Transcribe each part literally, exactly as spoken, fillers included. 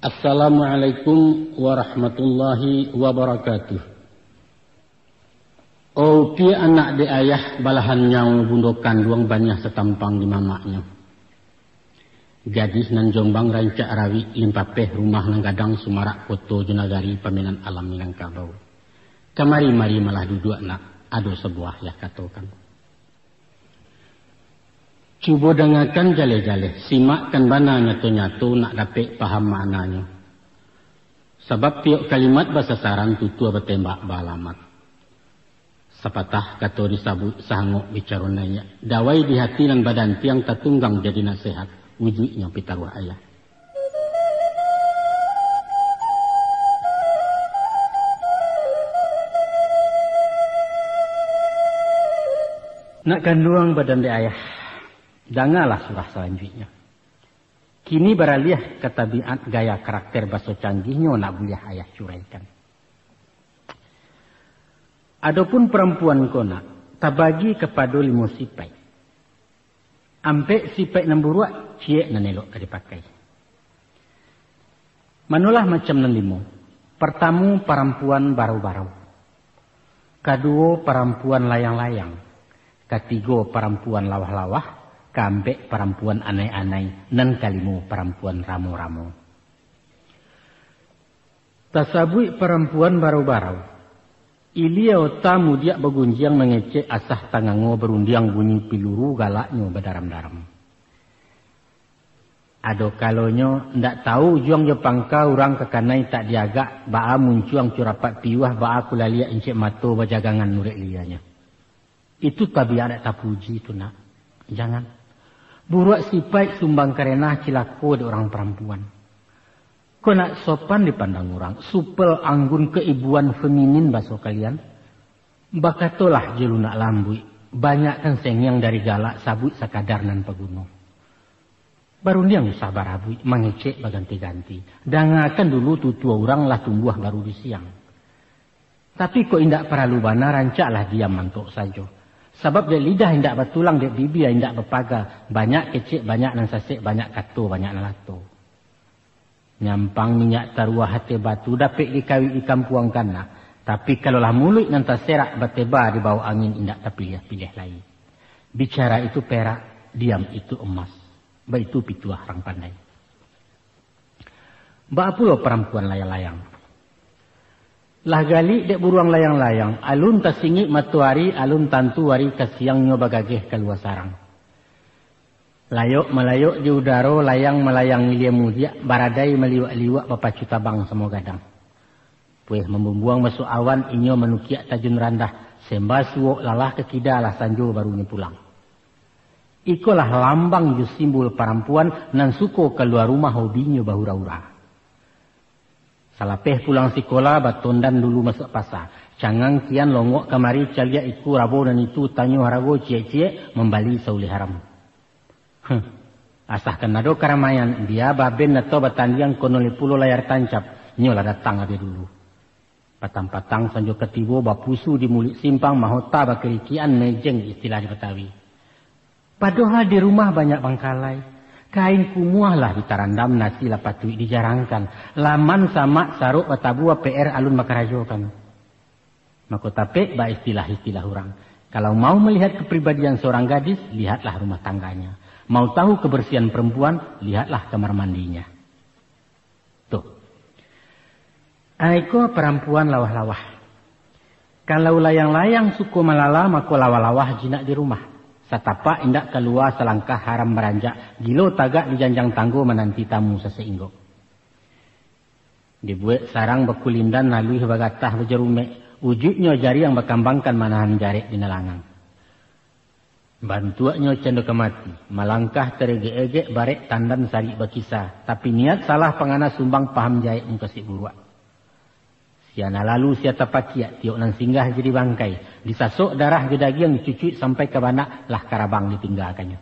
Assalamualaikum warahmatullahi wabarakatuh. Opiak anak dek ayah, balahan nyawo bundo kanduang, baniah satampang di mamaknyo. Gadih nan jombang rancak rawik, limpapeh rumah nan gadang, sumarak koto jo nagari, paminan alam Minangkabau. Kamari-mari malah duduak nak, ado sabuah yah katokan. Cubo dangakan jaleh-jaleh, simakkan bana nyato-nyato, nak dapek paham maknanyo. Sabab tiok kalimat basasaran, tutua batembak baalamat. Sapatah kato disabuik, sahangok bicaro naiak. Dawai di hati nan badantiang, tatunggang jadi nasehat, wujuiknyo pitaruah ayah. Nak kanduang badan dek ayah, dangalah surah salanjuiknyo. Kini baraliah ka tabiat gaya karakter baso canggihnyo, nak buliah ayah curaikan. Adopun parampuan ko nak, tabagi kapado limo sipaik. Ampek sipaik nan buruak, ciek nan elok ka dipakai. Manolah macam nan limo. Partamo, parampuan barau-barau. Kaduo, parampuan layang-layang. Katigo, parampuan lawah-lawah. Kaampek, parampuan anai-anai. Nan kalimo, parampuan ramo-ramo. Tasabuik parampuan barau-barau. Ilia ota mudiak bagunjiang mangecek, asah tangango barundiang, bunyi piluru galaknyo badaram-daram. Ado kalonyo ndak tau ujuang jo pangka, urang kakanai tak diagak, baa muncuang curapat piuah, baa kulaliak incek mato bajagangan urek lianyo. Itu tabiat dak tapuji tu nak. Jangan. Buruak sipaik sumbang karenah, cilako dek urang parampuan. Kok nak sopan dipandang urang, supel anggun keibuan feminin baso kalian. Bakatolah jo lunak lambuik, banyakkan sengiang dari galak, sabuik sakadar nan paguno. Barundiang usah barabuik, mangecek baganti-ganti. Dangakan dulu tutua urang lah tumbuah baru di siang. Tapi kok indak paralu bana, rancaklah diam mantok sajo. Sabab dek lidah indak batulang, dek bibia indak bapaga, banyak kecek, banyak nan sasek, banyak kato, banyak nan lato. Nyampang minyak taruah ateh batu, dapek dikawik dikampuangkan nak. Tapi kalau lah muluik nan taserak, bateba dibawok angin, indak tapiliah-piliah lai. Bicara itu perak, diam itu emas. Baitu pituah urang pandai. Baa pulo parampuan layang-layang. Lah galik dek buruang layang-layang, alun tasingik matoari, alun tantu ari ka siangnyo bagageh kalua sarang. Layok malayok di udaro, layang malayang ilia mudiak, baradai maliwak-liwak, bapacu tabang samo gadang. Pueh mambumbuang masuak awan, inyo manukiak tajun randah, semba suok lalah ka kida, lah sanjo baru inyo pulang. Ikolah lambang jo simbol parampuan nan suko kalua rumah, hobinyo bahura-hura. Salapeh pulang sikola, batondan dulu masuak pasa. Cangang kian longok kamari, caliak iku rabo nan itu, tanyo harago ciek-ciek, mambali sauleh haram. Huh. Asahkan ado karamaian, bia baben atau batandiang, konon lai pulo layar tancap, nyo lah datang labiah dulu. Patang-patang sanjo ka tibo, bapusu di muluik simpang, mahota bakirikian, mejeng istilah di Batawi. Padohal di rumah banyak bangkalai. Kain kumuah lah ditarandam, nasi lah patuik dijarangkan. Laman samak sarok batabua, P R alun bakarajokan. Mako tapek baistilah-istilah urang. Kalau mau melihat kepribadian seorang gadis, lihatlah rumah tangganya. Mau tahu kebersihan perempuan, lihatlah kamar mandinya. Tuh. Aiko parampuan lawah-lawah. Kalau layang-layang suko malala, mako lawah-lawah jinak di rumah. Satapak indak kalua, salangkah haram baranjak, gilo tagak di janjang tanggo, mananti tamu sasainggo. Dibuek sarang bakulindan, laluih bagatah bajarumek, ujuiknyo jariang bakambangkan, manahan jarek di nalangang. Bantuaknyo cando ka mati, malangkah taregek-egek, barek tandan sarik bakisa, tapi niat salah pangana, sumbang paham jahek, mukasuik buruak. Sia nan lalu sia tapakiak, tiok nan singgah jadi bangkai, disasok darah jo dagiang, dicucuik sampai ka banak, lah karabang ditinggakannyo.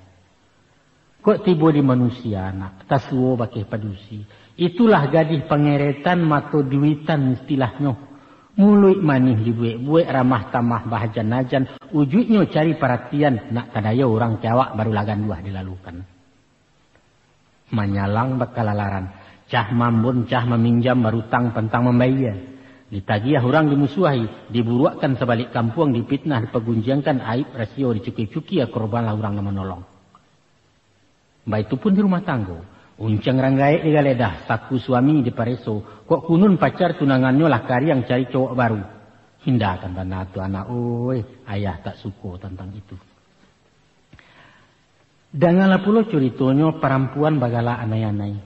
Kok tibo di manusia nak, tasuo bakeh padusi. Itulah gadih pangeretan, mato duitan istilahnyo. Muluik manih dibuek-buek, ramah tamah bahajan-hajan, ujuiknyo cari paratian, nak tadayo urang ka awak, barulah ganduah dilalukan. Manyalang bakalalaran, Cah mambon, cah maminjam, barutang pantang mambayia. Ditagiah urang dimusuahi, diburuakkan sabalik kampuang, dipitnah, dipagunjiangkan, aib rasio dicukia-cukia, korbanlah urang nan manolong. Baitu pun di rumah tanggo. Uncang rang gaek digaledah, saku suami dipareso, kok kunun pacar tunangannyo lah kariang cari cowok baru. Indakan bana tu anak, oi, ayah tak suko tantang itu. Dangalah pulo curitonyo parampuan bagalak anai-anai.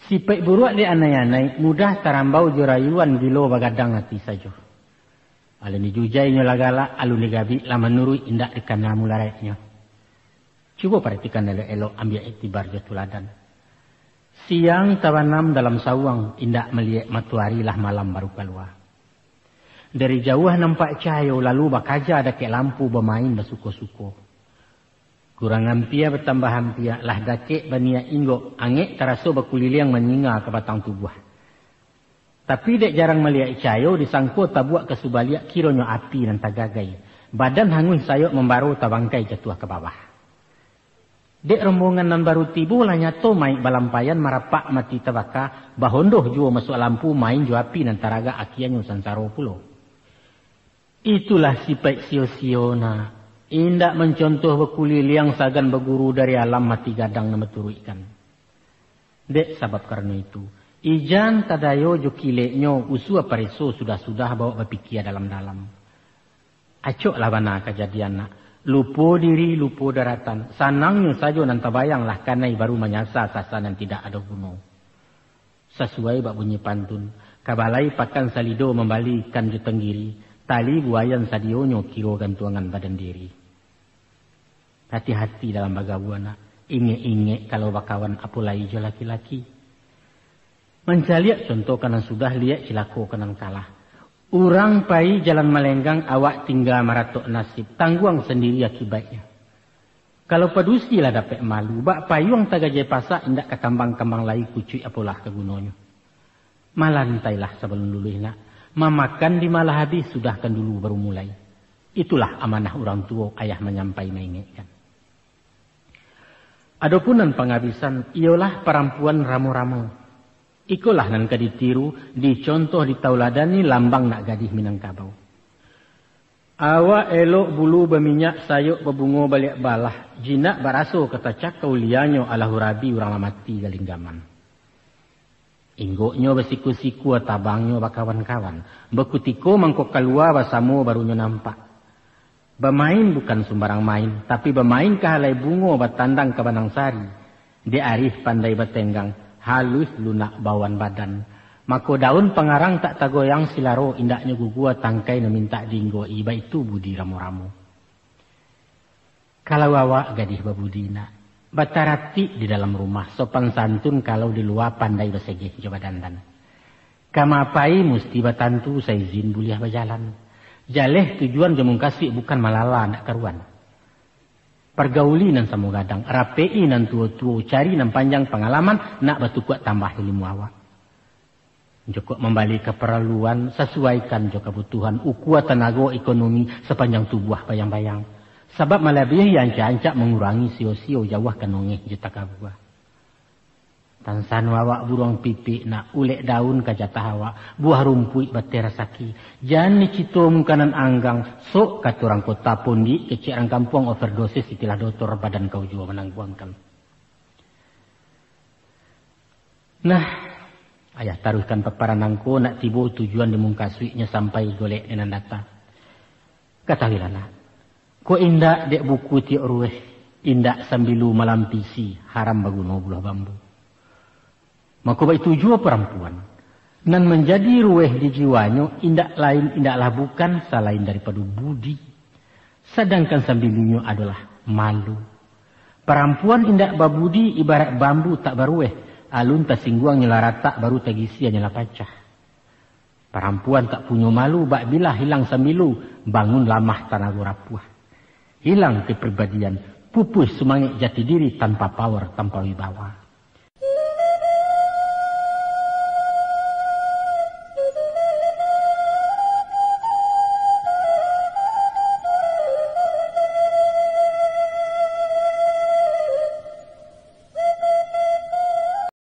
Sipaik buruak dek anai-anai, mudah tarambau jo rayuan gilo bagadang ati sajo. Alun dijujai nyo lah galak, alun digabik lah manuruik, indak dikana mularaiknyo. Cubo paratikan elok-elok, ambiak iktibar jo tuladan. Siang tabanam dalam sawuang, indak maliek matoari lah malam baru kalua. Dari jauah nampak cahayo, lalu bakaja dakek lampu, bamain basuko-suko. Kurang ampia batambah ampia, lah dakek baniaik inggok, angek taraso bakuliliang manyinga ka batang tubuah. Tapi dek jarang maliek cahayo, disangko tabuak ka subaliak, kironyo api nan tagagai. Badan hanguih sayok mambaro, tabangkai jatuah ka bawah. Dek rombongan nan baru tibo lah nyato maik balampaian, marapak mati tabaka, bahondoh juo masuak lampu, main jo api nan taragak, akianyo sansaro pulo. Itulah sipaik sio-sio nak, indak mancontoh bakuliliang, sagan baguru dari alam, mati gadang nan baturuikkan. Dek sabab karano itu, ijan tadayo jo kileknyo, usua pareso sudah-sudah, bawok bapikia dalam-dalam. Acoklah bana kajadian nak, lupo diri, lupo daratan, sanangnyo sajo nan tabayang, lah kanai baru manyasa, sasa nan tidak ado guno. Sasuai bak bunyi pantun, ka balai pakan salido, mambali ikan jo tanggiri, tali buayan sadionyo, kiro gantuangan badan diri. Hati-hati dalam bagabua nak, ingek-ingek kalau bakawan, apo lai jo laki-laki. Mancaliak contoh ka nan sudah, liek cilako ka nan kalah. Urang pai jalan malenggang, awak tingga maratok nasib, tangguang sandiri akibaiknyo. Kalau padusi lah dapek malu, bak payuang tagajai pasak, indak ka kambang-kambang lai kucuik, apolah ka gunonyo. Malantailah sabalun luluih nak, mamakan di ma lah abih, sudahkan dulu baru mulai. Itulah amanah urang tuo, ayah manyampai maingekkan. Adopun nan pangabisan, iyolah parampuan ramo-ramo. Ikolah nan ka ditiru, dicontoh, ditauladani, lambang nak gadih Minangkabau. Awak elok bulu baminyak, sayok babungo baliak balah, jinak baraso ka tacakau, lianyo alah urabi, urang lah mati galinggaman. Inggoknyo basiku-siku, tabangnyo bakawan-kawan, bakutiko mangko kalua, basamo barunyo nampak. Bamain bukan sumbarang main, tapi bamain ka halai bungo, batandang ka banang sari. Dek arih pandai batenggang, haluih lunak bauan badan. Mako daun pangarang tak tagoyang, silaro indaknyo gugua, tangkai nan mintak diinggo-i, baitu budi ramo-ramo. Kalau awak gadih babudi nak, bataratik di dalam rumah, sopan santun kalau di lua, pandai basegeh jo badandan. Ka ma pai musti batantu, saizin buliah bajalan. Jaleh tujuan jo mungkasuik, bukan malala ndak karuan. Pargauli nan samo gadang, rapek-i nan tuo-tuo, cari nan panjang pangalaman, nak batukuak tambah ilimu awak. Jokok mambali kaparaluan, sasuaikan jo kabutuhan, ukua tanago ekonomi sapanjang tubuah bayang-bayang. Sabab malabiahi ancak-ancak, mangurangi sio-sio, jauahkan ongeh jo takabua. Tansano awak buruang pipik nak, ulek daun ka jatah awak, buah rumpuik bateh rasaki. Jan dicito mukanan anggang, sok kato urang kota, pondiak kecek urang kampuang, overdosis istilah dotor, badan kau juo manangguangkan. Nah, ayah taruihkan paparan nangko, nak tibo tujuan di mungkasuiknyo, sampai golek nan data. Katahuilah nak, kok indak dek buku tiok ruweh, indak sambilu malampisi, haram baguno buluah bambu. Mako baitu juo parampuan, nan manjadi ruweh di jiwanyo indak lain, indaklah bukan, salain daripado budi. Sadangkan sambilunyo adolah malu. Parampuan indak babudi ibarat bambu tak baruweh, alun tasingguang nyo lah ratak, baru tagisia nyo lah pacah. Parampuan tak punyo malu, bak bilah hilang sambilu, bangun lamah tanago rapuah. Hilang kepribadian, pupuih sumangek jati diri, tanpa power, tanpa wibawa.